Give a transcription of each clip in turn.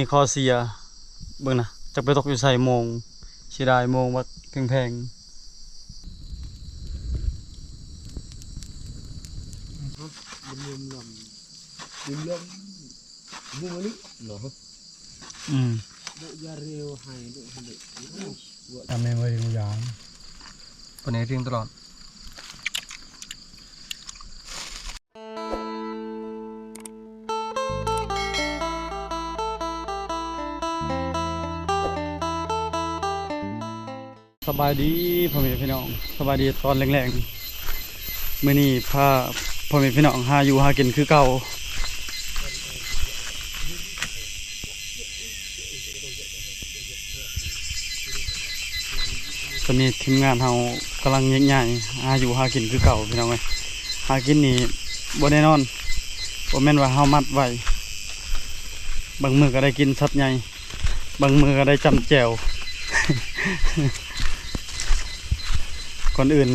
ນີ້ຂໍ້ເສຍ ເບິ່ງນະ ຈັກໄປຕົກຢູ່ໃສໂມງ ເສຍດາຍໂມງບັກແພງໆ. ອືມ ຕາມແມ່ນບໍ່ໄດ້ຢູ່ຢ່າງ ປານນີ້ເພງຕະຫຼອດ. ສະບາຍດີພໍ່ແມ່ພີ່ນ້ອງ ສະບາຍດີຕອນແລງໆ. ມື້ນີ້ພາພໍ່ແມ່ພີ່ນ້ອງຫາຢູ່ຫາກິນຄືເກົ່າ. ຕອນນີ້ທີມງານເຮົາກຳລັງແຍກຍ້າຍຫາຢູ່ຫາກິນຄືເກົ່າພີ່ນ້ອງເອີຍ. ຫາກິນນີ້ບໍ່ແນ່ນອນ ບໍ່ແມ່ນວ່າເຮົາມັດໄວ້ ບາງມື້ກໍໄດ້ກິນສັດໃຫຍ່ ບາງມື້ກໍໄດ້ຈ້ຳແຈ່ວ. ກ່ອນອື່ນ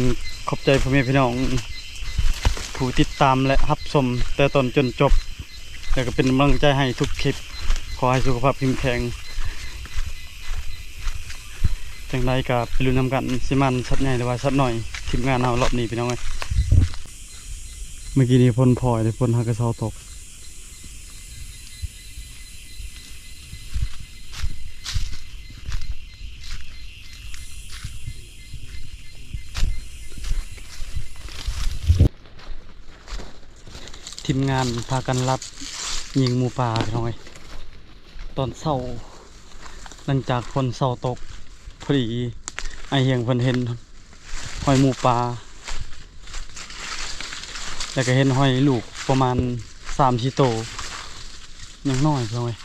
ຂອບໃຈພໍ່ແມ່ພີ່ນ້ອງຜູ້ຕິດຕາມ ແລະ ຮັບຊົມແຕ່ຕົ້ນຈົນຈົບ ແລ້ວກໍເປັນກຳລັງໃຈໃຫ້ທຸກຄລິບ. ຂໍໃຫ້ສຸຂະພາບເຂັ້ມແຂງ. ຈັ່ງໃດກໍໄປລຸ້ນນຳກັນ ຊິໝັ້ນສັດໃຫຍ່ ຫຼືວ່າສັດນ້ອຍ ທີມງານເຮົາລອບນີ້ພີ່ນ້ອງເອີຍ. ເມື່ອກີ້ນີ້ຝົນພ້ອຍເດ້ ຝົນຫາກະເຊົາຕົກ. ທີມງານພາກັນລັດຍິງໝູປ່າພີ່ນ້ອງເອີຍ ຕອນເຊົ້າ ຫຼັງຈາກຝົນເຊົາຕົກ ພໍດີອ້າຍຮຽງເພິ່ນເຫັນຮອຍໝູປ່າ ແລ້ວກໍເຫັນຮອຍລູກປະມານສາມສີ່ໂຕ ຍັງນ້ອຍພີ່ນ້ອງເອີຍ.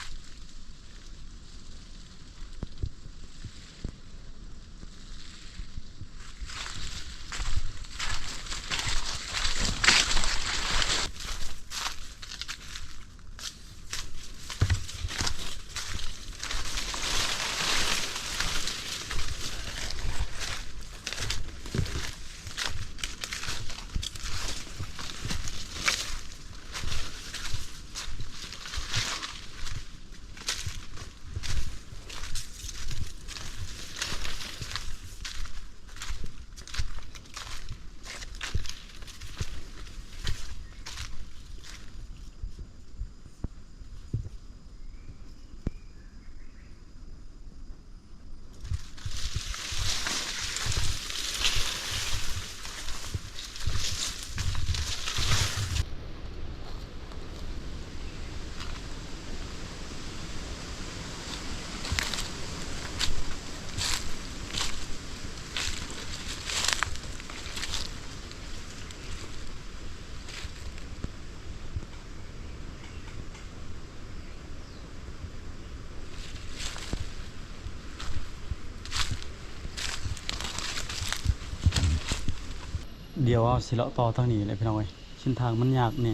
ດຽວເຮົາຊິເລາະຕໍ່ທາງນີ້ແຫຼະພີ່ນ້ອງເອີຍ ເສັ້ນທາງມັນຍາກແດ່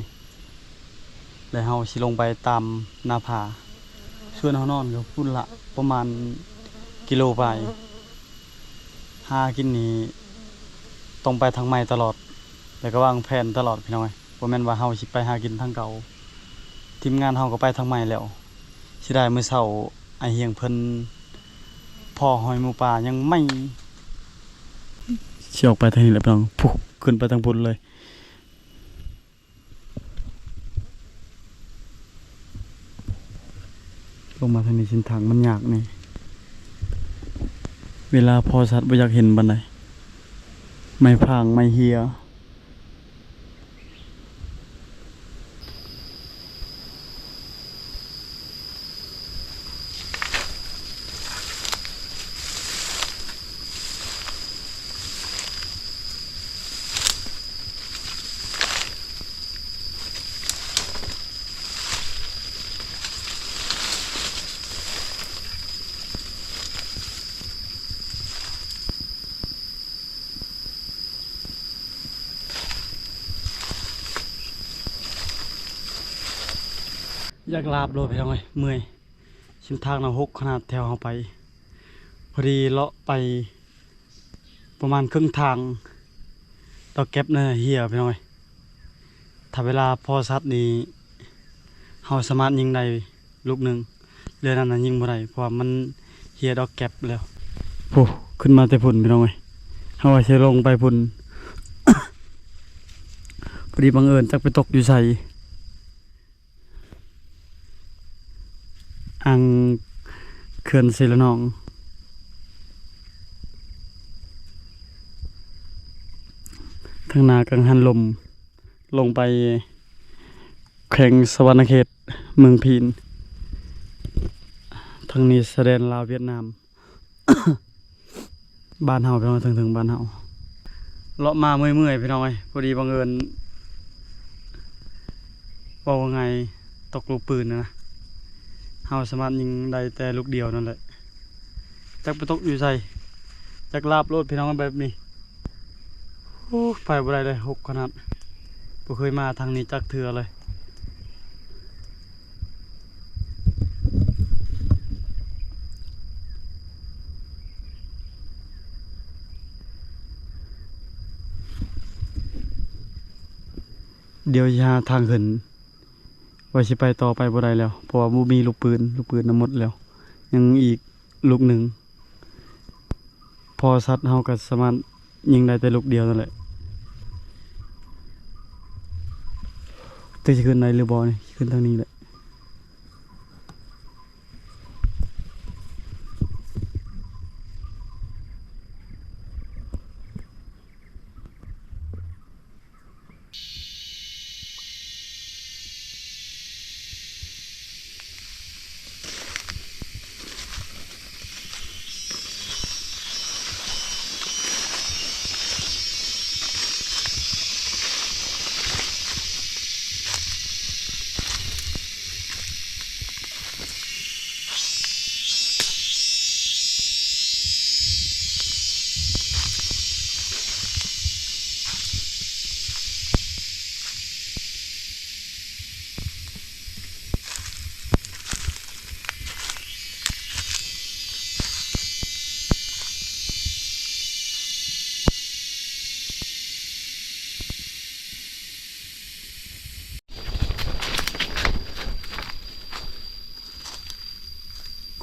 ແລະ ເຮົາຊິລົງໄປຕາມໜ້າຜາ. ສ່ວນເຮົານອນກໍພຸ້ນລະ ປະມານກິໂລປາຍ. ຫາກິນນີ້ຕ້ອງໄປທາງໃໝ່ຕະຫຼອດ ແລ້ວກໍວາງແຜນຕະຫຼອດພີ່ນ້ອງເອີຍ. ບໍ່ແມ່ນວ່າເຮົາຊິໄປຫາກິນທາງເກົ່າ. ທີມງານເຮົາກໍໄປທາງໃໝ່ແລ້ວ. ເສຍດາຍມື້ເຊົ້າອ້າຍຮຽງເພິ່ນພໍ້ຮອຍໝູປ່າຍັງໃໝ່. ຊິອອກໄປທາງນີ້ແຫຼະພີ່ນ້ອງ ພຸ້ນ ຂຶ້ນໄປທາງພຸ້ນເລີຍ. ລົງມາທາງນີ້ເສັ້ນທາງມັນຍາກແດ່. ເວລາພໍ້ສັດບໍ່ຢາກເຫັນປານໃດ. ໄມ້ພາງ ໄມ້ເຮຍ. ຢາກລາບໂລດພີ່ນ້ອງເອີຍ ເມື່ອຍ. ເສັ້ນທາງນະ ຫົກຂະໜາດແຖວເຮົາໄປ. ພໍດີເລາະໄປປະມານເຄິ່ງທາງ ດອກແກັບນະເຮຍພີ່ນ້ອງເອີຍ. ຖ້າເວລາພໍ້ສັດນີ້ ເຮົາສາມາດຍິງໄດ້ລູກໜຶ່ງ. ເຮືອນັ້ນນະຍິງບໍ່ໄດ້ ເພາະວ່າມັນເຮຍດອກແກັບແລ້ວ. ໂອ້ ຂຶ້ນມາແຕ່ພຸ້ນພີ່ນ້ອງເອີຍ ເຮົາວ່າຊິລົງໄປພຸ້ນ ພໍດີບັງເອີນຈັກໄປຕົກຢູ່ໃສ ອ່າງເຂື່ອນເຊລະນອງ ທາງໜ້າກັງຫັນລົມ ລົງໄປແຂວງສະຫວັນນະເຂດ ເມືອງພີນ. ທາງນີ້ຊາຍແດນລາວຫວຽດນາມ ບ້ານເຮົາພີ່ນ້ອງ ເທິງໆ ບ້ານເຮົາ. ເລາະມາເມື່ອຍໆ ພີ່ນ້ອງເອີຍ ພໍດີບັງເອີນ ເວົ້າວ່າໄງ ຕົກລູກປືນນະ ເຮົາສາມາດຍິງໄດ້ແຕ່ລູກດຽວນັ້ນແຫຼະ. ຈັກໄປຕົກຢູ່ໃສ ຈັກລາບໂລດພີ່ນ້ອງ ແບບນີ້. ໂອ້ ໄປບໍ່ໄດ້ເລີຍ ຮົກຂະໜາດ ບໍ່ເຄີຍມາທາງນີ້ຈັກເທື່ອເລີຍ. ດຽວຊິຫາທາງຂຶ້ນ ວ່າຊິໄປຕໍ່ໄປບໍ່ໄດ້ແລ້ວ ເພາະວ່າບໍ່ມີລູກປືນ ລູກປືນນະໝົດແລ້ວ ຍັງອີກລູກໜຶ່ງ. ພໍຊັດເຮົາກໍສາມາດຍິງໄດ້ແຕ່ລູກດຽວນັ້ນແຫຼະ. ແຕ່ຊິຂຶ້ນໄດ້ຫຼືບໍ່ນີ້ ຂຶ້ນທາງນີ້ແຫຼະ.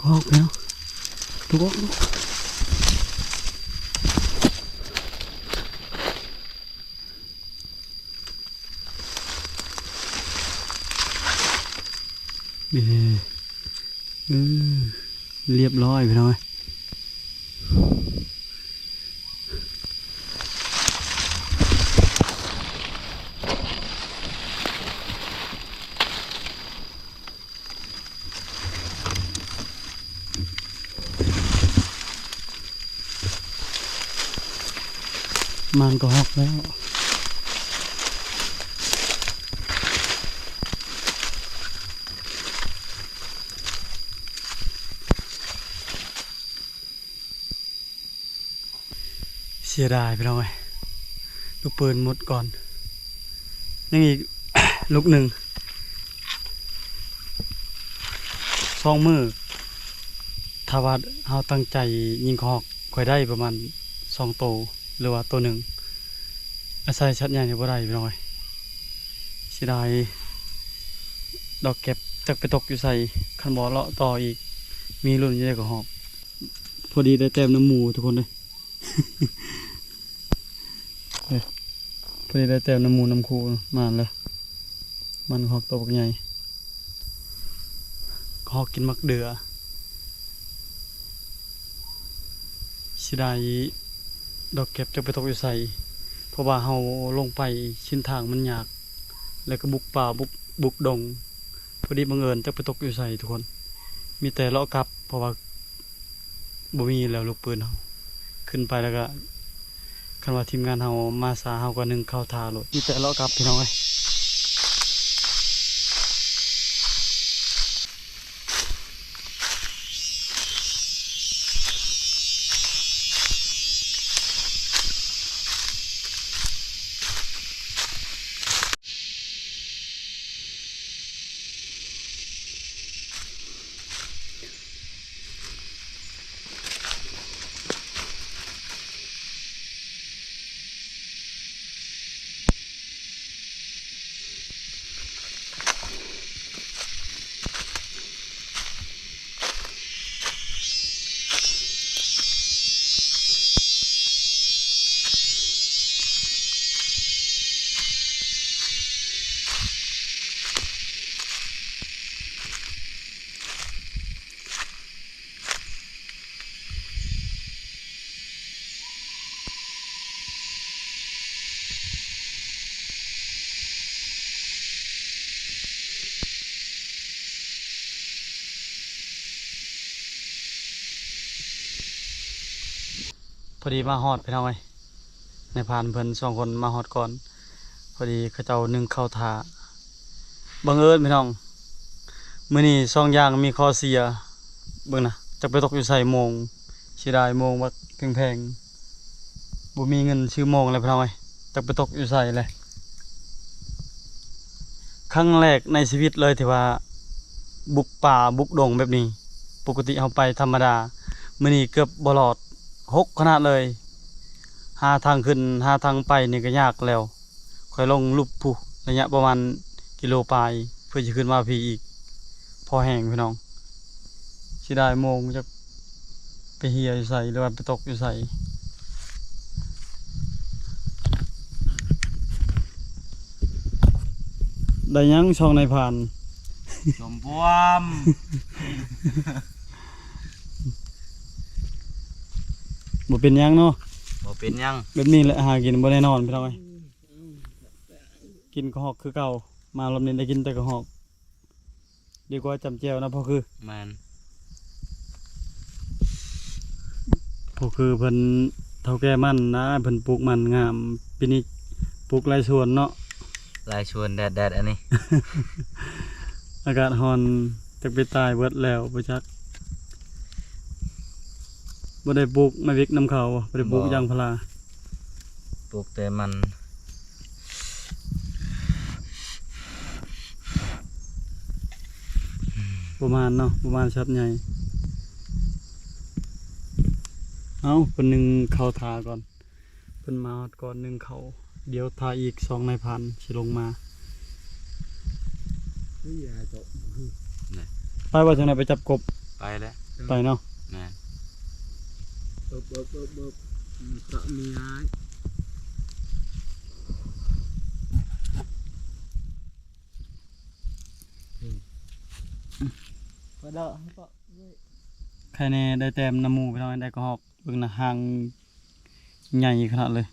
ກອກແລ້ວ ກອກ ເອີ ເອີ ລຽບຮ້ອຍພີ່ນ້ອງເອີຍ. ມັນກໍຮອກແລ້ວ ເສຍດາຍພີ່ນ້ອງເອີຍ ລູກປືນໝົດກ່ອນ ຍັງອີກ ລູກໜຶ່ງ ສອງມື້ ຖ້າວ່າເຮົາຕັ້ງໃຈຍິງກະຮອກ ຂ້ອຍໄດ້ປະມານສອງໂຕ ຫຼືວ່າໂຕໜຶ່ງ ອາໄສຊັດໃຫຍ່ນີ້ບໍ່ໄດ້ພີ່ນ້ອງເອີຍ ເສຍດາຍ ດອກແກັບຈັກໄປຕົກຢູ່ໃສ ຄັນບໍ່ເລາະຕໍ່ອີກ ມີລຸ້ນຢູ່ໃນກະຮອກ. ພໍດີໄດ້ແຕ້ມນຳໝູທຸກຄົນເດີ ເອີ ພໍດີໄດ້ແຕ້ມນຳໝູນຳຄູ ໝານແລ້ວ ມັນຮອກໂຕບັກໃຫຍ່ ຮອກກິນໝາກເດືອ. ເສຍດາຍ ດອກແກັບຈັກໄປຕົກຢູ່ໃສ ເພາະວ່າເຮົາລົງໄປເສັ້ນທາງມັນຍາກ ແລ້ວກໍບຸກປ່າ ບຸກ ບຸກດົງ ພໍດີບັງເອີນຈັກໄປຕົກຢູ່ໃສທຸກຄົນ ມີແຕ່ເລາະກັບ ເພາະວ່າບໍ່ມີແລ້ວລູກປືນເຮົາ ຂຶ້ນໄປແລ້ວກໍ ຄັນວ່າທີມງານເຮົາມາຊ້າ ເຮົາກໍໜຶ່ງເຂົ້າທ່າໂລດ ມີແຕ່ເລາະກັບພີ່ນ້ອງເອີຍ. ພໍດີມາຮອດພີ່ນ້ອງເອີຍ ນາຍພານເພິ່ນສອງຄົນມາຮອດກ່ອນ ພໍດີເຂົາເຈົ້າໜຶ້ງເຂົ້າຖ້າ ບັງເອີນພີ່ນ້ອງ ມື້ນີ້ສອງຢ່າງມີຂໍ້ເສຍ ເບິ່ງນະ ຈັກໄປຕົກຢູ່ໃສໂມງ ເສຍດາຍໂມງບັກແພງໆ ບໍ່ມີເງິນຊື້ໂມງແລ້ວພີ່ນ້ອງເອີຍ ຈັກໄປຕົກຢູ່ໃສແຫຼະ. ຄັ້ງແລກໃນຊີວິດເລີຍທີ່ວ່າບຸກປ່າບຸກດົງແບບນີ້ ປົກກະຕິເຮົາໄປທຳມະດາ ມື້ນີ້ເກືອບບໍ່ລອດ ຫົກຂະໜາດເລີຍ ຫາທາງຂຶ້ນຫາທາງໄປນີ້ກໍຍາກແລ້ວ ຂ້ອຍລົງຫຼຸບພຸ້ນ ໄລຍະປະມານກິໂລປາຍ ເພື່ອຊິຂຶ້ນມາພີ້ອີກ ພໍແຮງພີ່ນ້ອງ ເສຍດາຍໂມງ ຈັກໄປເຫື່ອຢູ່ໃສ ຫຼືວ່າໄປຕົກຢູ່ໃສ. ໄດ້ຫຍັງຊ່ອງນາຍພານ ສົມພວມ ບໍ່ເປັນຫຍັງເນາະ ບໍ່ເປັນຫຍັງ ແບບນີ້ແຫຼະຫາກິນບໍ່ແນ່ນອນພີ່ນ້ອງເອີຍ ກິນກະຮອກຄືເກົ່າ ມາລອບນີ້ໄດ້ກິນແຕ່ກະຮອກ ດີກວ່າຈ້ຳແຈ່ວນະພໍ່ຄື ແມ່ນ ພໍ່ຄືເພິ່ນເຖົ້າແກ່ມັນນະ ເພິ່ນປູກມັນງາມ ປີນີ້ປູກຫຼາຍສວນເນາະ ຫຼາຍສວນແດດໆ ອັນນີ້ ອາກາດຮ້ອນ ຈັກໄປຕາຍເບິດແລ້ວບໍ່ຈັກ ບໍ່ໄດ້ປູກມາວິກນຳເຂົາ ບໍ່ໄດ້ປູກ ບໍ່ ຢາງພາລາ ປູກແຕ່ມັນ ບໍ່ມານເນາະ ບໍ່ມານສັດໃຫຍ່ ເອົ້າ ເພິ່ນໜຶ້ງເຂົ້າຖ້າກ່ອນ ເພິ່ນມາຮອດກ່ອນໜຶ້ງເຂົ້າ ດຽວຖ້າອີກສອງນາຍພານຊິລົງມາ ໄປວ່າຈັ່ງໃດ ໄປຈັບກົບ ໄປແລ້ວ ໄປເນາະ ແມ່ນ ເອີບ ເອີບ ເອີບ ເອີບ ອືມ ກະມີອ້າຍ ໄຄແນ່ໄດ້ແຕ້ມນຳໝູ່ພີ່ນ້ອງ ໄດ້ກະຮອກ ເບິ່ງນະ ຫາງໃຫຍ່ຂະໜາດເລີຍ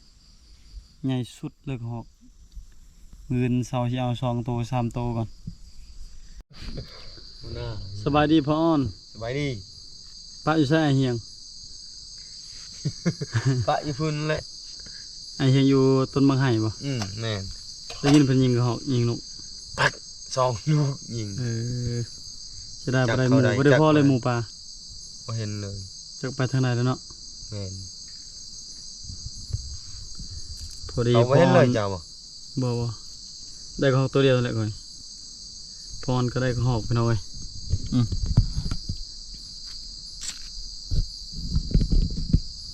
ໃຫຍ່ສຸດເລີຍກະຮອກ ມື້ອື່ນເຊົ້າຊິເອົາສອງໂຕສາມໂຕກ່ອນ. ສະບາຍດີພໍ່ອອນ ສະບາຍດີ ປະຢູ່ໃສອ້າຍຮຽງ ປະຢູ່ພຸ້ນແຫຼະ ອ້າຍຮຽງຢູ່ຕົ້ນບັກໄຮບໍ່? ອືມ ແມ່ນ ໄດ້ຍິນເພິ່ນຍິງກະຮອກ ຍິງນົກ ປັກ ສອງລູກຍິງ ເອີ ເສຍດາຍບໍ່ໄດ້ໝູ່ ບໍ່ໄດ້ພໍ້ເລີຍໝູ່ປ່າ ບໍ່ເຫັນເລີຍ ຈັກໄປທາງໃດແລ້ວເນາະ ແມ່ນ ພໍດີ ເຂົາບໍ່ເຫັນເລີຍເຈົ້າບໍ່? ບໍ່ ບໍ່ ໄດ້ກະຮອກໂຕດຽວນັ້ນແຫຼະຂ້ອຍ ພອນກໍໄດ້ກະຮອກພີ່ນ້ອງເອີຍ ອືມ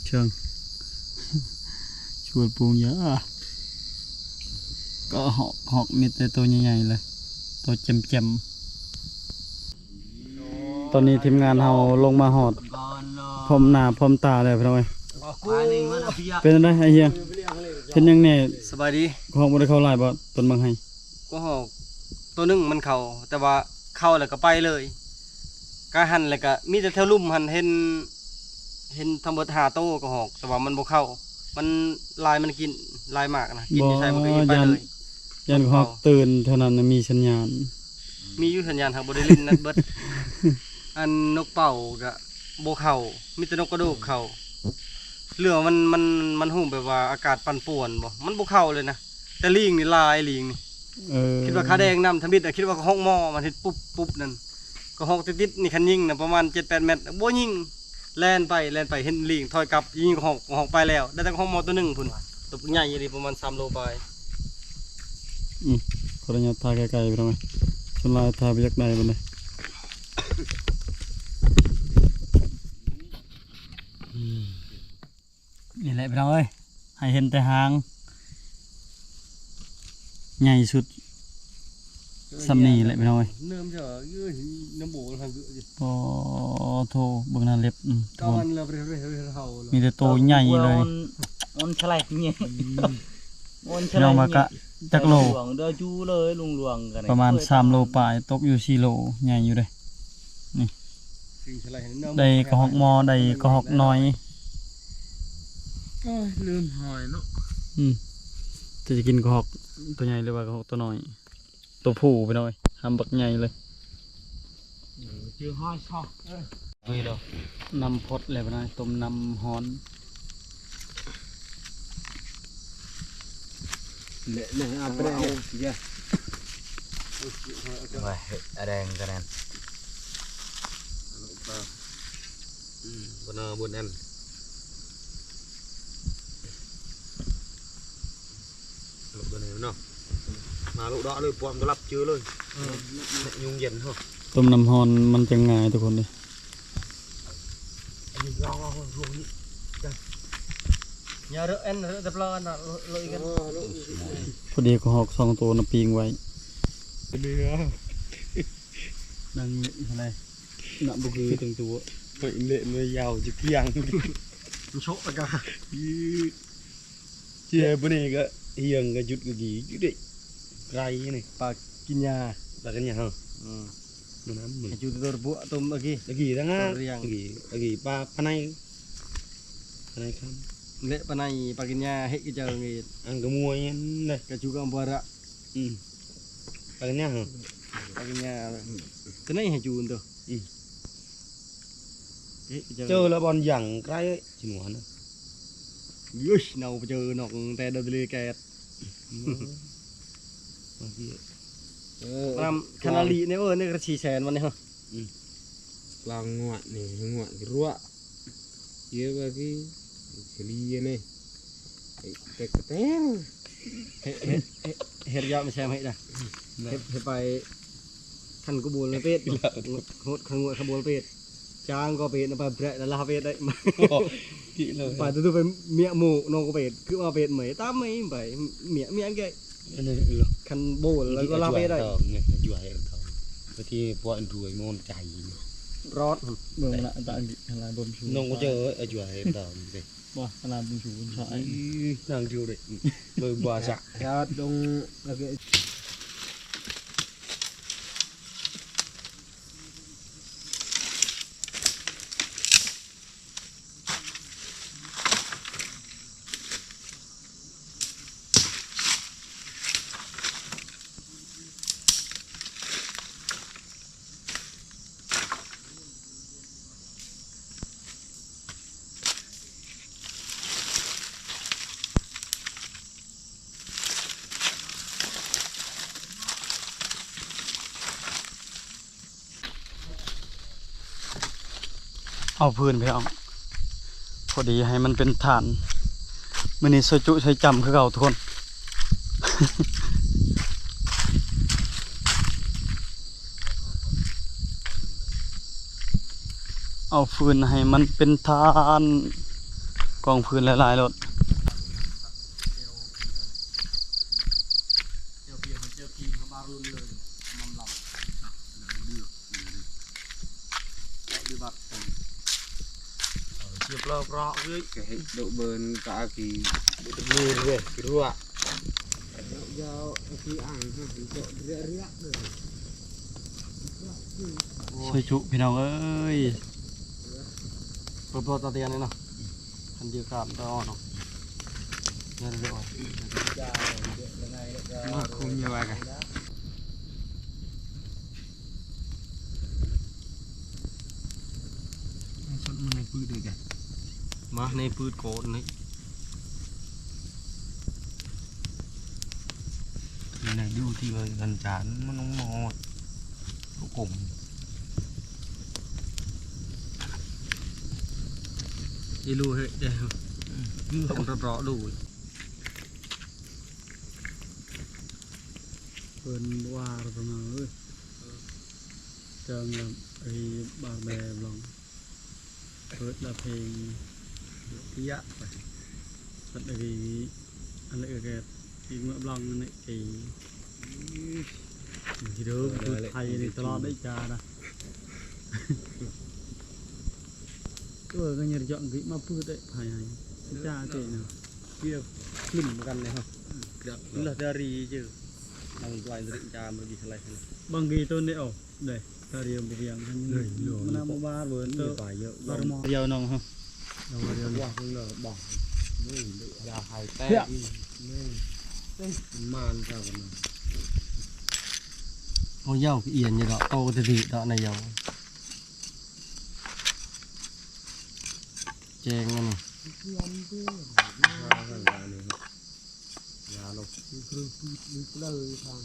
ເຊີງ ຊວນປູງຢາ ກະຮອກ ຮອກມີແຕ່ໂຕໃຫຍ່ໆເລີຍ ໂຕແຈ່ມໆ. ຕອນນີ້ທີມງານເຮົາລົງມາຮອດ ພ້ອມໜ້າພ້ອມຕາແລ້ວພີ່ນ້ອງເອີຍ ເປັນຈັ່ງໃດອ້າຍຮຽງ ເຫັນຫຍັງແດ່? ສະບາຍດີ ຮອກບໍ່ໄດ້ເຂົ້າຫຼາຍບໍ່ ຕົ້ນບັກໄຮ? ກະຮອກໂຕໜຶ່ງມັນເຂົ້າ ແຕ່ວ່າເຂົ້າແລ້ວກໍໄປເລີຍ ກະຫັ້ນແລ້ວກໍມີແຕ່ແຖວລຸ່ມຫັ້ນ ເຫັນ ເຫັນທັງເບິດຫ້າໂຕກະຮອກ ແຕ່ວ່າມັນບໍ່ເຂົ້າ ມັນລາຍມັນກິນ ລາຍໝາກນະ ກິນຢູ່ໃສມັນກໍອີ່ມໄປເລີຍ ຢ້ານກະຮອກຕື່ນ ແຖວນັ້ນນະມີສັນຍານ ມີຢູ່ສັນຍານ ຫາກບໍ່ໄດ້ຫຼິ້ນນັດເບິດ ອັນນົກເປົ້າກະບໍ່ເຂົ້າ ມີແຕ່ນົກກະໂດກເຂົ້າ ເລື່ອງມັນ ມັນ ມັນຮູ້ແບບວ່າອາກາດປັ່ນປ່ວນບໍ່ ມັນບໍ່ເຂົ້າເລີຍນະ ແຕ່ລີງນີ້ຫຼາຍ ລີງນີ້ ເອີ ຄິດວ່າຂາແດງນຳທຳອິດ ຄິດວ່າກະຮອກມໍ ມັນເຮັດປຸບໆນັ້ນ ກະຮອກຕິດໆນີ້ ຄັນຍິງນະປະມານເຈັດແປດແມັດ ບໍ່ຍິງ ແລ່ນໄປ ແລ່ນໄປ ເຫັນລີງຖອຍກັບ ຍິງກະຮອກ ກະຮອກໄປແລ້ວ ໄດ້ແຕ່ກະຮອກມໍໂຕໜຶ່ງພຸ້ນ ໂຕໃຫຍ່ອີ່ຫຼີ ປະມານສາມໂລປາຍ. ອືມ ຂໍອະນຸຍາດຖ່າຍໄກໆ ພີ່ນ້ອງເອີຍ ສ່ວນຫຼາຍຖ່າຍບໍ່ຢາກໄດ້ປານໃດ. ອືມ ນີ້ແຫຼະພີ່ນ້ອງເອີຍ ໃຫ້ເຫັນແຕ່ຫາງ ໃຫຍ່ສຸດ ສ່ຳນີ້ແຫຼະພີ່ນ້ອງເອີຍ ໂອ້ໂທ ເບິ່ງໜ້າເລັບ ອືມ ທຸກຄົນ ມີແຕ່ໂຕໃຫຍ່ເລີຍ ມັນສະໄລເລີຍ ພີ່ນ້ອງວ່າກະຈັກໂລ ປະມານສາມໂລປາຍ ຕົກຢູ່ສີ່ໂລ ໃຫຍ່ຢູ່ເດ້ ນີ້ ໄດ້ກະຮອກມໍ ໄດ້ກະຮອກນ້ອຍ ໂອ້ຍ ລືມຫອຍເນາະ ອືມ ຈະ ຈະກິນກະຮອກໂຕໃຫຍ່ ຫຼືວ່າກະຮອກໂຕນ້ອຍ ໂຕຜູ້ພີ່ນ້ອງເອີຍ ຫຳບັກໃຫຍ່ເລີຍ ເອີ ຈື່ຫອຍຊອກ ເອີ ນຳພົດແລ້ວນະ ຕົ້ມນ້ຳຮ້ອນ Lek nah, apa dah, lek? Ya. Wah, ada yang keren. Benar, benar. ມາລູກດອກເລີຍ ປ້ອມຕະລັບເຈີເລີຍ ຍຸງເຢັນເຮົາ ຕົ້ມນ້ຳຮ້ອນມັນຈະງ່າຍທຸກຄົນເດ້. ພໍດີກໍຮອກສອງໂຕນະ ປີ້ງໄວ້ ເຫຼືອ ນັ່ງເຫຼັ້ນເທົ່າໃດ ນະ ບໍ່ຄືຕັ້ງຕົວ ເຫຼັ້ນຍາວຈະກຽງ ມັນໂຊະລະກະ ເຈ້ ບາດນີ້ກໍຮຽງກໍຢຸດກໍກີຢູ່ເດ້ ໄກນີ້ ປາກິນຍາ ປາກິນຍາເຮົາ ອືມ ມັນນຳມັນ ໃຫ້ຈຸດຕົວບົວຕົ້ມອາກີ ອາກີຕັ້ງຫາກ ອາກີ ອາກີປາ ປາໄນ ປາໄນຄຳ ເລະປາໄນ ປາກິນຍາ ເຮັດກະເຈີງ ອັນກະມວຍນັ້ນເດ້ ກະຈຸກະອຳປາລະ ອືມ ປາກິນຍາເຮົາ ປາກິນຍາ ຕະໄນໃຫ້ຈຸນໂຕ ອືມ ເຮັດກະເຈີງ ເຈີລະບ່ອນຍັງໃກ້ ຊິໜວນນະ ເອີຍ ເນົ່າໄປເຈີນອກແຕ່ດອກເດລີແກດ ເອີ ມານຳຄະນາລີນີ້ ເອີ ນີ້ກໍສີ່ແສນວັນນີ້ເຮົາ ອືມ ກລາງງວດນີ້ ງວດລົວະ ເຍບາກີ ຄະລີນີ້ ເຕັກກະແຕງ ເຮັດ ເຮັດ ເຮັດຢາກມາແຊມໃຫ້ນະ ເຮັດ ເຮັດໄປ ຄັນກະໂບນເປັດ ໂຫດ ຄັນງວດ ຄັນໂບນເປັດ ຈ້າງກໍເປັດ ໄປແບະລະລາເປັດໄດ້ ໄປ ຕູໄປເມຍໝູ ນ້ອງກໍເປັດ ຄືວ່າເປັດເມຍ ຕາມເມຍໄປ ເມຍ ເມຍແກ ອັນນີ້ ຄັນໂບນແລ້ວກໍລາເປັດໄດ້ ທີ່ພວກອັນດວຍມັນໃຈ ລອດ ເບິ່ງລະ ຕາອັນນີ້ ອັນລະບໍ່ມີ ນ້ອງກໍເຈີ ອາຈຸໃຫ້ຕາມເດ້ ບໍ່ ອັນລະບໍ່ມີ ນາງຢູ່ເດ້ ເບິ່ງບໍ່ຊະ ຍາດລົງ ລະກະ ເອົາຟືນພີ່ນ້ອງ ພໍດີໃຫ້ມັນເປັນຖ່ານ ມື້ນີ້ຊ່ວຍຈຸຊ່ວຍຈຳຄືເກົ່າທຸກຄົນ ເອົາຟືນໃຫ້ມັນເປັນຖ່ານ ກອງຟືນຫຼາຍໆໂລດ. ເຈົ້າເພຍເຈົ້າຄີງເຂົາມາລຸ້ນເລີຍ ມາລັບ ເລືອກ ປະຕິບັດ ເອີ ກະເຮັດໂດເບິ່ນກະອາກີ ບໍ່ໄດ້ເລີຍ ເວ ກະຣວະ ຍາວ ອາກີອ່າງ ເຈາະເຣະເຣະເລີຍ ຊ່ວຍຈຸພີ່ນ້ອງເອີຍ ເປີດບໍ່ຕາຕຽນນີ້ເນາະ ຄັນເດຍການຕາອ່ອນເນາະ ເດີ ມາຄຸມຍາວາກະ ສົດມາໃນປືດເດີກະ ມາໃນປືດໂກນນີ້ ໃນຢູ່ທີ່ວ່າກັນຈານມັນມາຮອດ ກົງ ອີລູເຮັດເດ້ ອືມ ຕ້ອງເລາະໆດູ ເພິ່ນວ່າລະປະມານເອີຍ ເຈີງລະ ໄອ້ບາກແບບລອງ ເປີດລະເພງ ເປີດປຽກໄປ ສັດອະດີ ອັນເອີແກດ ອີກເມື່ອບລັງອັນນີ້ເອ ທີ່ເດີມຄືໄທນີ້ຕະຫຼອດໄດ້ຈານະ ເອີ ກໍຍັງຈະມາປືດໄດ້ໄຜໃຫ້ ຈາເຕນະ ເກຍຂຶ້ນກັນເລີຍເຮົາ ລະດາຣີເຈີ ນັ່ງໄວເລີຍຈາ ມັນດີເທົ່າໃດ ບາງທີຕົວນີ້ອອກ Đây, ta riêng một riêng. Đây, rồi, nó nó nó bát với tớ. Phải dịu, bát mò. Dịu nòng hả? Dịu, dịu. Wah, nó bỏng. Đây, đây, là hai té đi. Đây. Đây, man ra rồi mà. Ô, dịu cái yên như đó, ô, cái gì đó này dịu. Chèn này. Hai thằng này. ຢ່າລົບຄືຄືຄືເລີຍທາງ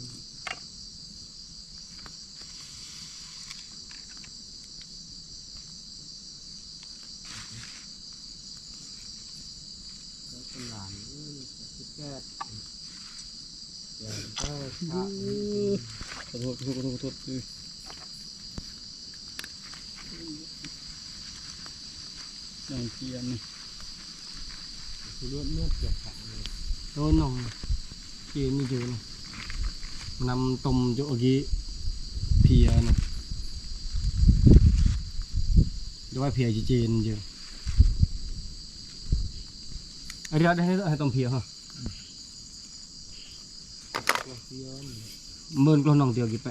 ເປັນຫຼານເອີຍ ສິບແປດ ແລ້ວກໍ ຂອໂທດ ຂອໂທດ ຂອໂທດ ຂອໂທດ ເອີ ນ້ອງເຈຍນນີ້ ຄືລວດເລືອດຈະຂາດເລີຍ ໂດນນ້ອງເຈນນີ້ເຈີນຳຕົ້ມຢູ່ອາກິເພຍນະ ດວຍເພຍເຈນເຈີ. ອັນນີ້ເຮົາໄດ້ໃຫ້ ໃຫ້ຕ້ອງເພຍເຮົາ ເມີນກະນ້ອງດຽວກິນໄປ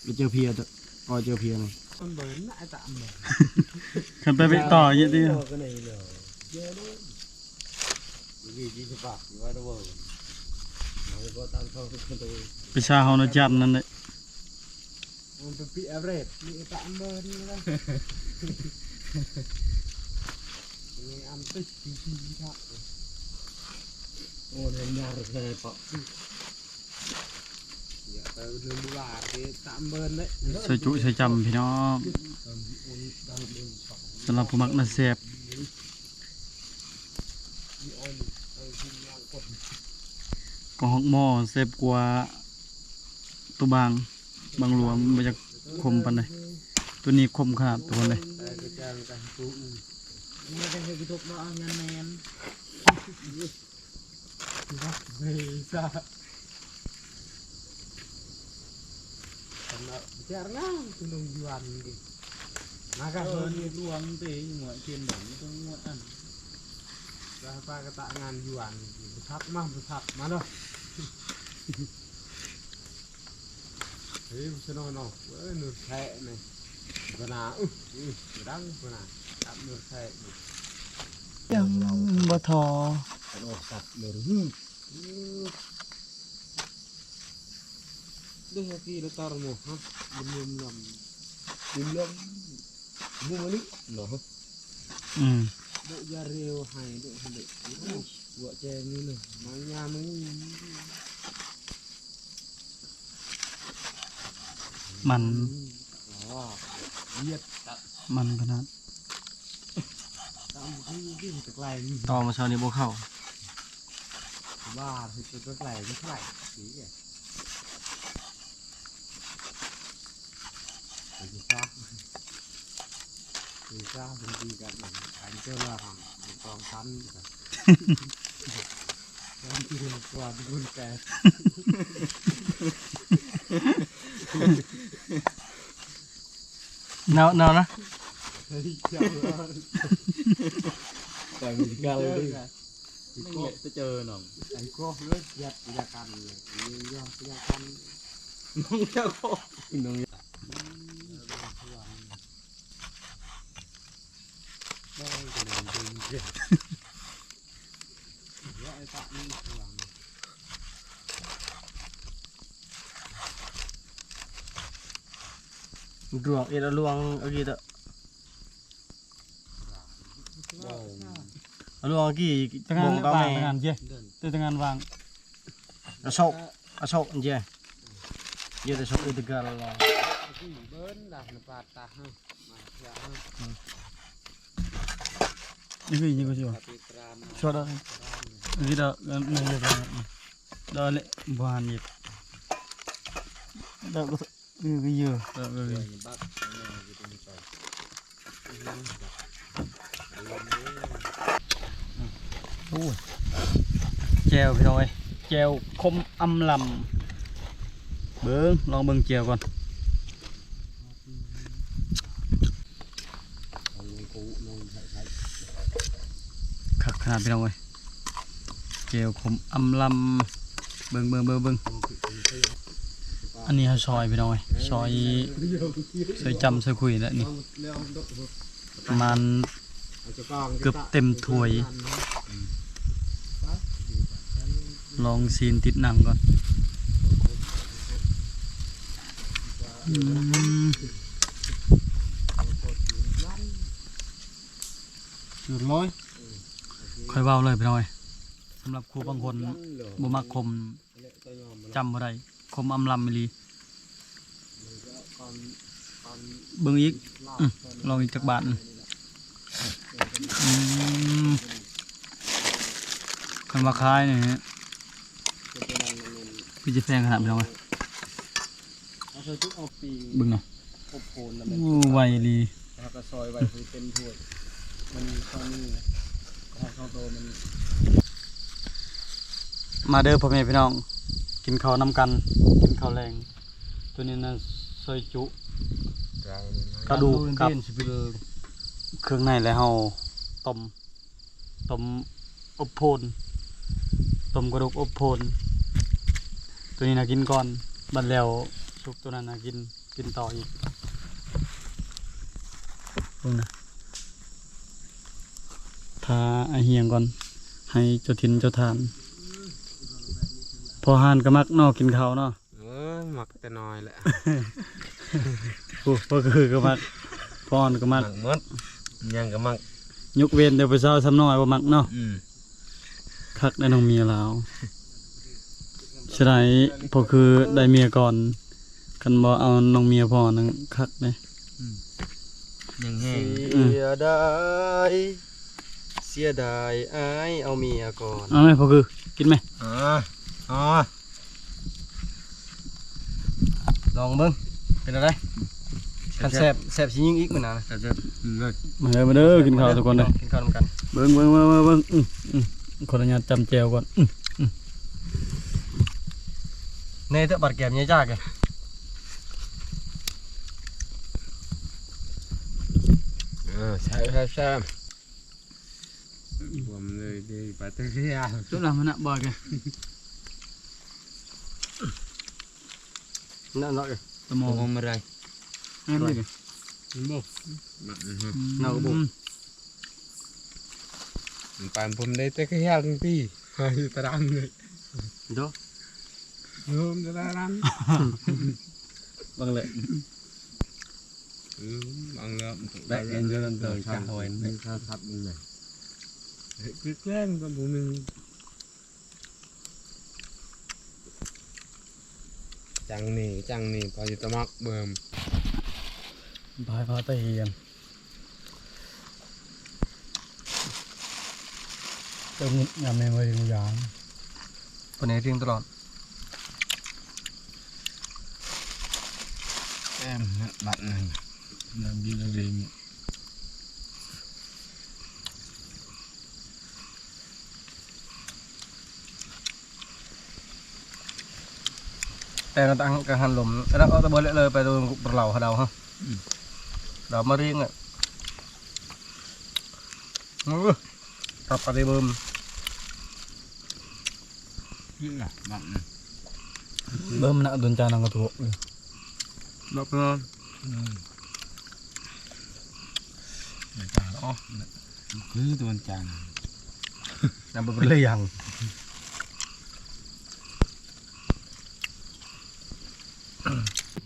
ໄປເຈີເພຍເດີ ກໍເຈີເພຍນະ ມັນເບີນນະ ໄອ້ຕາເບີນ ຄັນໄປໄປຕໍ່ຢູ່ຕິ ໄປຊາເຮົານະຈັນນັ້ນແຫຼະ. ມັນເປັນປີແອເວເຣດ ມີແຕ່ອັນເບີນນີ້ລະ ມີອັນຕິດທີ່ທີ່ທັກ ໂອ້ ເດີນຍາກແທ້ເປາະ ຢ່າໄປເດີນບູລາເດຕາມເບີນເດ້ ໃສ່ຈຸໃສ່ຈຳພີ່ນ້ອງ ສຳລັບຜູ້ມັກໜ້າແຊບ ກະຮອກໝໍ້ແຊບກວ່າໂຕບາງ. ບາງຫຼວງບໍ່ຢາກຂົມປານໃດ ໂຕນີ້ຂົມຂະໜາດທຸກຄົນເລີຍ ມາກະເພິ່ນຫຼວງເຕະຫົວກຽນດອກ ມີແຕ່ຫົວອັນ ລະປາກະຕະງານຢູ່ອັນ ບໍ່ທັກມາ ບໍ່ທັກມາເນາະ. ເຮີ້ຍ ສະໜໍເນາະ ເອີ ໜູດແຄະນີ້ ກະໜາ ອຶ ອຶ ດັງກະໜາ ຈັບໜູດແຄະນີ້ ຍັງບໍ່ທໍ້ ຄັນອອກສັດເລີຍ ອື ເດ້ ກີລະຕາຣະໂມ ຮະ ລຳ ລຳ ລຳ ລຳ ບູມາລິເນາະ ອືມ ເດຍາເຣວໄຮ ເດຍາເຣວ ຫົວແຈງນີ້ເລີຍ ມັນຍາມ ມັນ ມັນຂະໜາດ ຕໍ່ມາເຊົ້ານີ້ບໍ່ເຂົ້າ ວ່າເຮັດໄປໄກ ໄກ ໄປຊະ ໄປຊະ ເປັນດີກັນ ອັນເຈົ້າລະຫັ້ນ ສອງພັນ ການທີ່ເຮັດກວ່າທີ່ເພິ່ນແປ ເນົ່າ ເນົ່ານະ ເຮີ້ຍ ເຈົ້າ ແຕ່ມີກັນເລີຍ ໄປເຈີໜອງ ໄປເຈີເລີຍ ຢາກ ຢາກກັນເລີຍ ຢາກ ຢາກກັນ ນ້ອງເຈົ້າ ນ້ອງ ດວງ ເອັດ ດວງ ເອີ ເອີ ດວງ ດວງ ກີ້ ຕະງານ ໂມງ ຕອນ ວາງ ແມ່ ຕະງານເຈ ເອີ ຕະງານວາງ ອະໂສກ ອະໂສກເຈ ເຈ ອະໂສກ ເອີ ຕະການ ເບິ່ນລະ ນະປາດຕາ ມາເທື່ອ ອືມ ນີ້ຄື ນີ້ຄືຊິວ່າ ຊອດ ນີ້ດອກ ອັນນັ້ນ ດອກ ເລະ ບໍ່ຫັນ ດອກ ເອີ ກໍເຢີ ເອີ ເອີ ໂອ້ຍ ແຈ່ວພີ່ນ້ອງເອີຍ ແຈ່ວຂົມອຳລຳ ເບິ່ງ ລອງເບິ່ງແຈ່ວກ່ອນ ຄັກຂະໜາດພີ່ນ້ອງເອີຍ ແຈ່ວຂົມອຳລຳ ເບິ່ງ ເບິ່ງ ເບິ່ງ ເບິ່ງ ອັນນີ້ເຮົາຊອຍພີ່ນ້ອງເອີຍ ຊອຍ ຊອຍຈ້ຳ ຊອຍຄຸຍແຫຼະນີ້ ປະມານເກືອບເຕັມຖ້ວຍ ລອງຊີນຕິດໜັງກ່ອນ ອືມ ສຸດຍອດ ຂ້ອຍເວົ້າເລີຍພີ່ນ້ອງເອີຍ ສຳລັບຄົນບາງຄົນບໍ່ມັກຂົມ ຈຳບໍ່ໄດ້ ຂົມອຳລຳອີ່ຫຼີ. ເບິ່ງອີກ ອືມ ລອງອີກຈັກບາດ. ອືມ ຄັນວ່າຂາຍນີ້ ຄືຈະແພງຂະໜາດ ພີ່ນ້ອງເອີຍ. ເອົາໃສ່ຕຸກເອົາປີ້ງ ເບິ່ງນະ ອົບໂພນນະ ໂອ້ ໄວອີ່ຫຼີ ແລ້ວກໍຊອຍໄວ້ ພໍດີເຕັມຖ້ວຍ. ມັນມີຊ່ອງນີ້ນະ ຂອງຊ່ອງໂຕມັນ. ມາເດີພໍ່ແມ່ພີ່ນ້ອງ ກິນເຂົ້ານຳກັນ ກິນເຂົ້າແລງ. ໂຕນີ້ນະ ຊອຍຈຸ ກະດູກ ກັບ ເຄື່ອງໃນ ແລ້ວເຮົາຕົ້ມ ຕົ້ມອົບໂພນ ຕົ້ມກະດູກອົບໂພນ. ໂຕນີ້ນະກິນກ່ອນ ບັດແລ້ວສຸກໂຕນັ້ນນະກິນ ກິນຕໍ່ອີກ. ເບິ່ງນະ ຖ້າອ້າຍຮຽງກ່ອນ ໃຫ້ເຈົ້າຖິ່ນເຈົ້າຖານ. ພໍ່ຮ້ານກໍມັກເນາະ ກິນເຂົ້າເນາະ. ເອີ ມັກແຕ່ນ້ອຍແຫຼະ. ໂອ້ ພໍ່ຄືກໍມັກ ພໍ່ອ່ອນກໍມັກ ມັກໝົດ ຫຍັງກໍມັກ ຍົກເວັ້ນແຕ່ຜູ້ສາວສ່ຳນ້ອຍບໍ່ມັກເນາະ. ອືມ ຄັກໄດ໋ນ້ອງເມຍລາວ. ເສຍດາຍພໍ່ຄືໄດ້ເມຍກ່ອນ ຄັນບໍ່ເອົານ້ອງເມຍພໍ່ນັ້ນຄັກເດ້. ອືມ ຍັງແຮງ ເສຍດາຍ ເສຍດາຍອ້າຍເອົາເມຍກ່ອນ. ເອົາແມ ພໍ່ຄື ກິນແມ. ອໍ ລອງເບິ່ງ ເປັນແນວໃດ? ຄັນແຊບ ແຊບຊິຍິງອີກມື້ໜ້ານະ. ແຊບໆ ກິນເລີຍ ມາເດີ ມາເດີ ກິນເຂົ້າທຸກຄົນເດີ ກິນເຂົ້ານຳກັນ. ເບິ່ງ ເບິ່ງ ເບິ່ງ ເບິ່ງ ອືມ ອືມ ຂໍອະນຸຍາດຈຳແຈ່ວກ່ອນ. ອືມ ອືມ ແນ່ເຕີບາດແກ້ມໃຫຍ່ຈ້າກເອີ. ເອີ ແຊບ ແຊບ ແຊບ. ລວມເລີຍເດ້ ປາເຕີເຊຍ ຈຸດລະມັນນະບໍ່ແກ ນັ້ນເນາະ ຕະໝໍ ຕະໝໍມາໄດ້ ແມ່ນບໍ່ ມັນບໍ່ ມັນ ອືມ ເນົ່າບໍ່ ມັນປານຜົມໄດ້ແຕ່ກະຍາກຕິ ໃຫ້ຕະດຳເລີຍ ໂດ ໂຍມຕະດຳ ເບິ່ງເລີຍ. ອືມ ອັງເລີ ແບກເງິນເດືອນເດີ ຈາກເຮົາເອງ ເປັນຄ່າສັບມັນນະ ເຮັດຄືແກງກໍບໍ່ມີ ຈັ່ງນີ້ ຈັ່ງນີ້ ພໍຢູ່ຕະໝັກເບິ່ມ ບາຍ ພາຕະຮຽນ ເຕີມງຶດຍາມແມ່ນວ່າຢູ່ຢາງ ເພິ່ນໃຫ້ເຖິງຕະຫຼອດ ແອມ ບັດນັ້ນ ນຳກິນເອົາເອງ ແຕ່ນະຕັງກະຫັນລົມ ແລ້ວເອົາຕະເບີເລີຍໄປໂດນປະເຫຼົາຫາດາວ ອືມ ດາວມາຣີງອະ ໂອ້ ຕັບອະເດເບິ່ມ ນີ້ລະ ບັກນີ້ ເບິ່ມນະ ດົນຈານນຳກະໂທກ ບັກນະ ອືມ ໂດນຈານເນາະ ຄືໂດນຈານ ນຳບໍ່ເປັນເລື່ອງ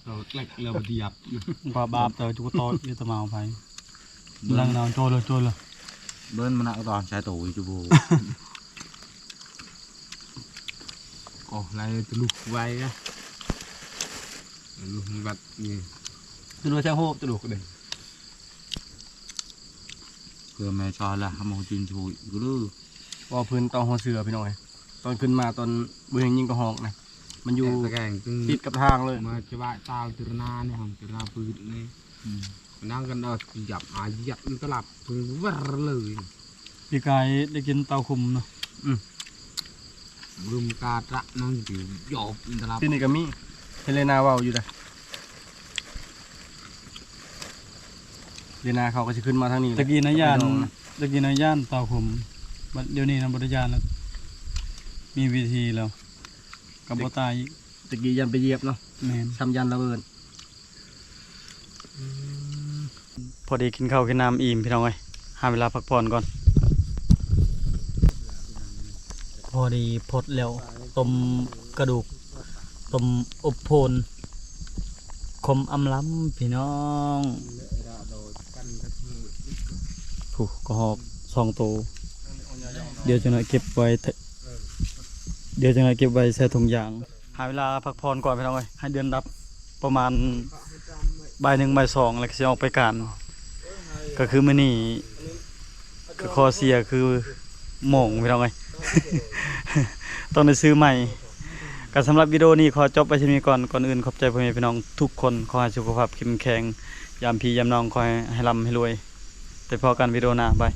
ເອົາເລັກແລ້ວບໍ່ດຽບ ບາບ ບາບ ແຕ່ວ່າຈຸກະຕອດຢູ່ຕະມາວໄພ ເບິ່ງ ຫຼັງນາວໂຈເລີຍ ໂຈເລີຍ ເບິ່ງມັນນະຕອນໃຊ້ໂຕຢູ່ບໍ່ ກໍໄລ່ຕະລຸກໄວນະ ຕະລຸກມັນບັດນີ້ ຕະລຸກໃຊ້ໂຮບຕະລຸກເດ້ ເພື່ອແມ່ຊອຍລະ ເຮົາມາກິນໂຊອີກເດີ ເວົ້າພື້ນເຕົ້າຫົວເສືອ ພີ່ນ້ອງເອີຍ ຕອນຂຶ້ນມາຕອນບໍ່ແຮງຍິງກະຮອກນະ ມັນຢູ່ ແກງ ຕິດກັບທາງເລີຍ ມາຈະວ່າຕາວຕິລະນານີ້ ຫຳຕິລະນາພືດນີ້ ອືມ ນັ່ງກັນເອົາຢາບອາຢາບຕະຫຼັບເພິ່ນເວີເລີຍ ປີກາຍໄດ້ກິນເຕົ້າຂຸມເນາະ ອືມ ລືມກາຕະນັ້ນຢູ່ຢອບຕະຫຼັບ ທີ່ນີ້ກະມີ ເຫັນເລນາເວົ້າຢູ່ເດ້ ເລນາເຂົາກໍຊິຂຶ້ນມາທາງນີ້ແຫຼະ ຕະກີ້ນະຢ້ານ ຕະກີ້ນະຢ້ານເຕົ້າຂຸມ ບັດດຽວນີ້ນະບໍ່ໄດ້ຢ້ານແລ້ວ ມີວິທີແລ້ວ ກໍບໍ່ຕາຍອີກ ຕະກີ້ຢ້ານໄປຢຽບເນາະ ແມ່ນ ຊ້ຳຢ້ານລະເບີດ ພໍດີກິນເຂົ້າກິນນ້ຳອີ່ມພີ່ນ້ອງເອີຍ ຫາເວລາພັກຜ່ອນກ່ອນ ພໍດີພົດແລ້ວ ຕົ້ມກະດູກ ຕົ້ມອົບໂພນ ຂົມອຳລຳພີ່ນ້ອງ ຜູ້ກະຮອກສອງໂຕ ດຽວຈັກໜ້ອຍເກັບໄວ້ เดี๋ยวจังได๋เก็บไว้ใส่ถุงยาง หาเวลาพักผ่อนก่อนพี่น้องเอ้ย ให้เดือนดับประมาณบ่ายหนึ่งบ่ายสอง แล้วก็สิออกไปการ ก็คือมื้อนี้ก็ข้อเสียคือโม่งพี่น้องเอ้ย ต้องได้ซื้อใหม่ ก็สำหรับวิดีโอนี้ขอจบไปเท่านี้ก่อน ก่อนอื่นขอบใจพ่อแม่พี่น้องทุกคน ขอให้สุขภาพเข้มแข็ง ยามพี่ยามน้องขอให้ ให้ร่ำให้รวย ไปพ้อกันวิดีโอหน้า บาย